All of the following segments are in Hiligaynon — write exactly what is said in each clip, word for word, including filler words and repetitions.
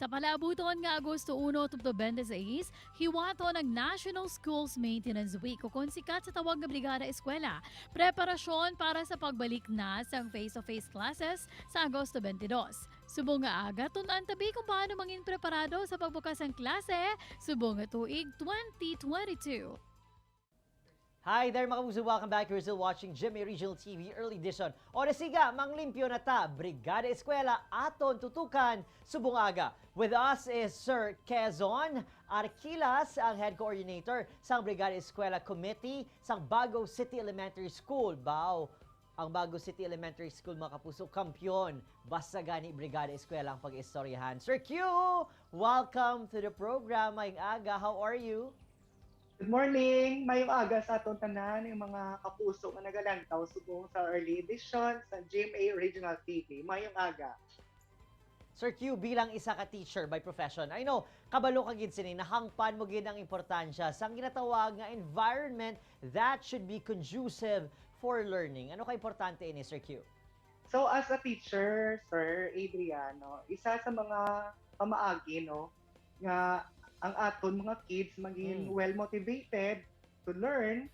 Sa palaabuton nga Agosto uno tubtob twenty-six, hiwaton ang National Schools Maintenance Week, ukon sikat sa tawag nga Brigada Eskwela, preparasyon para sa pagbalik na sang face-to-face classes sa Agosto twenty-dos. Subong nga aga, tun-an tabi kung paano mangin preparado sa pagbukas sang klase subong nga tuig twenty twenty-two. Hi there, mga kapuso. Welcome back. You're still watching G M A Regional T V Early Edition. Oras siga, manglimpyo na ta. Brigada Eskwela, aton tutukan subong aga. With us is Sir Quezon Arquilas, ang Head Coordinator sang Brigada Eskwela Committee sang Bago City Elementary School. Baw, ang Bago City Elementary School, mga kapuso, kampiyon. Basta gani, Brigada Eskwela ang pag-istoryahan. Sir Q, welcome to the program. Maayong aga. How are you? Good morning! Mayong aga sa aton tanan, yung mga kapuso nga nagalantaw subong sa early edition sa G M A Regional T V. Mayong aga. Sir Q, bilang isa ka teacher by profession, I know, kabalo ka gid sini, nahangpan mo gid ang importansya sang ginatawag nga environment that should be conducive for learning. Ano ka importante ini, Sir Q? So as a teacher, Sir Adriano, isa sa mga pamaagi, no, nga ang aton mga kids maging Mm. well motivated to learn,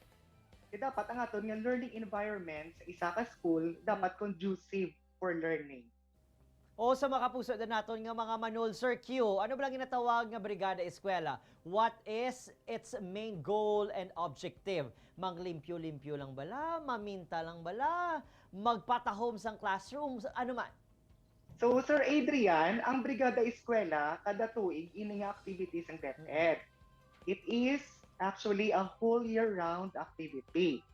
eh, dapat ang aton nga learning environment sa isa ka school dapat conducive for learning. O sa mga kapuso na naton nga mga manol, Sir Q, ano ba lang ginatawag nga Brigada Eskwela? What is its main goal and objective? Manglimpyo-limpyo lang bala? Maminta lang bala? Magpatahom sang classroom? Ano man? So, Sir Adrian, ang Brigada Eskwela kada tuig ini nga activities ang DepEd. It is actually a whole year-round activity.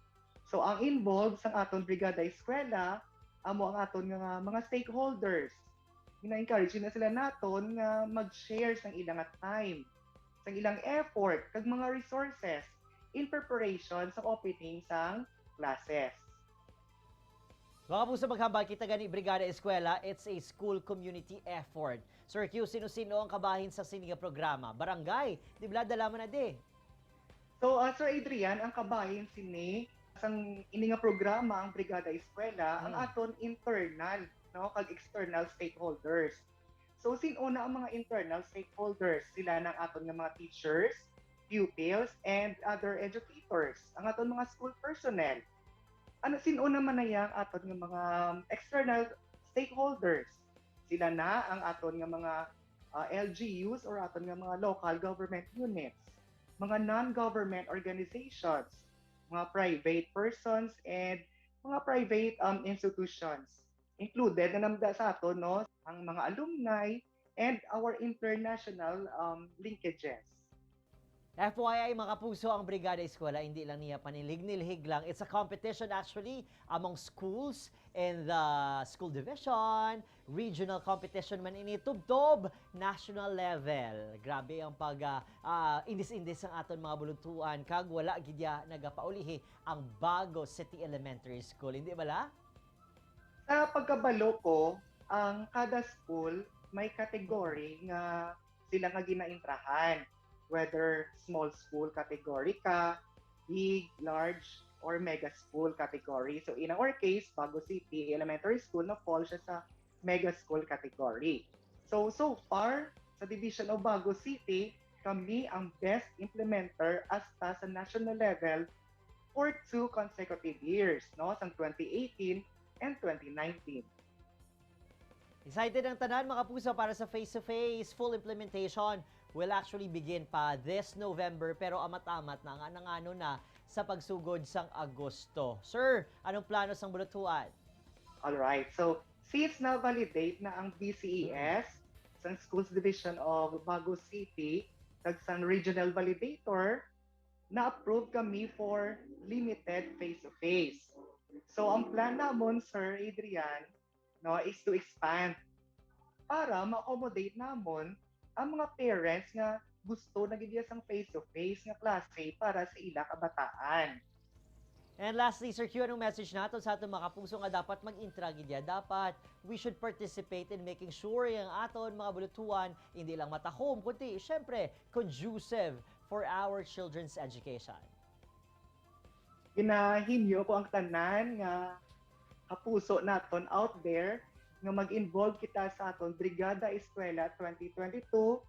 So, ang involved sang aton Brigada Eskwela amo ang aton nga, nga mga stakeholders. Gina-encourage na sila naton nga mag-share sang ilang time, sang ilang effort kag mga resources in preparation sa opening sang classes. Mga kapuso, maghambal kita gani, Brigada Eskwela, it's a school community effort. Sir Q, sino-sino ang kabahin sa sini nga programa? Barangay, di ba, dala man na di? So, uh, Sir Adrian, ang kabahin sini sang ini nga programa ang Brigada Eskwela, ang Hmm. aton internal, no, kag external stakeholders. So, sin-o na ang mga internal stakeholders? Sila na ang aton nga mga teachers, pupils, and other educators, ang aton mga school personnel. Ano, sin-o naman na yang aton nga mga external stakeholders? Sila na ang aton nga mga, ah, L G Us or aton nga mga local government units, mga non-government organizations, mga private persons, and mga private, um, institutions. Included na naman sa aton, no, ang mga alumni and our international, um, linkages. F Y I, mga kapuso, ang Brigada Eskwela, hindi lang niya panilig-nilhig lang. It's a competition, actually, among schools in the school division, regional competition man ini, tubtob national level. Grabe ang pag, ah, ah, indis-indis ang aton mga buluthuan, kag wala gid ya nagapaulihi ang Bago City Elementary School. Hindi bala? Sa pagkabalo ko, ang kada school may category nga sila nga ginaintrahan, whether small school category ka, big, large, or mega school category. So in our case, Bago City Elementary School, na-fall siya sa mega school category. So, so far, sa Division of Bago City, kami ang best implementer hasta sa national level for two consecutive years, no, sang twenty eighteen and twenty nineteen. Excited ang tanan, mga kapuso, para sa face-to-face. Full implementation will actually begin pa this November, pero amat-amat na nga nangano na sa pagsugod sang Agosto. Sir, anong plano sang buluthuan? Alright, so since na-validate na ang B C E S sang Schools Division of Bago City kag sang Regional Validator, na-approve kami for limited face-to-face. So ang plan namon, Sir Adrian, no, is to expand para ma-accommodate namon ang mga parents nga gusto na gid sang face-to-face nga klase para sa ila kabataan. And lastly, Sir Q, anong message nato sa aton mga kapuso nga dapat mag-intra gid ya? Dapat we should participate in making sure ang aton mga buluthuan hindi lang matahom, kundi, syempre, conducive for our children's education. Ginahimyo ko ang tanan nga kapuso naton out there nga mag-involve kita sa aton Brigada Eskwela twenty twenty-two,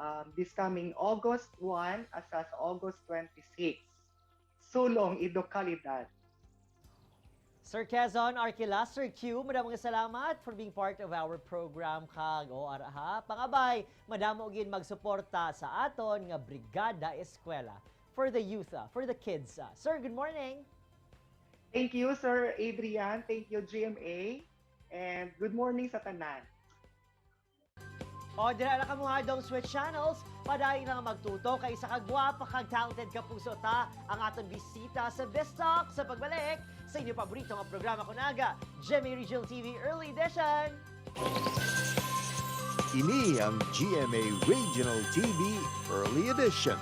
um, this coming August one asa sa August twenty-six. Sulong Edokalidad. Sir Quezon Arquila, Sir Q, madamo nga salamat for being part of our program kag o ara ha. Pangabay, madamo gid magsuporta sa aton nga Brigada Eskwela for the youth, ah, for the kids. Ah. Sir, good morning. Thank you, Sir Adrian. Thank you, G M A. And good morning sa tanan. O dira na kamo ha, dong switch channels. Padayon na nga magtuto kay isa ka gwapa kag talented kapuso ta ang aton bisita sa Bistalk sa pagbalik sa inyo paborito nga programa, kunaga, G M A Regional T V Early Edition. Ini ang G M A Regional T V Early Edition.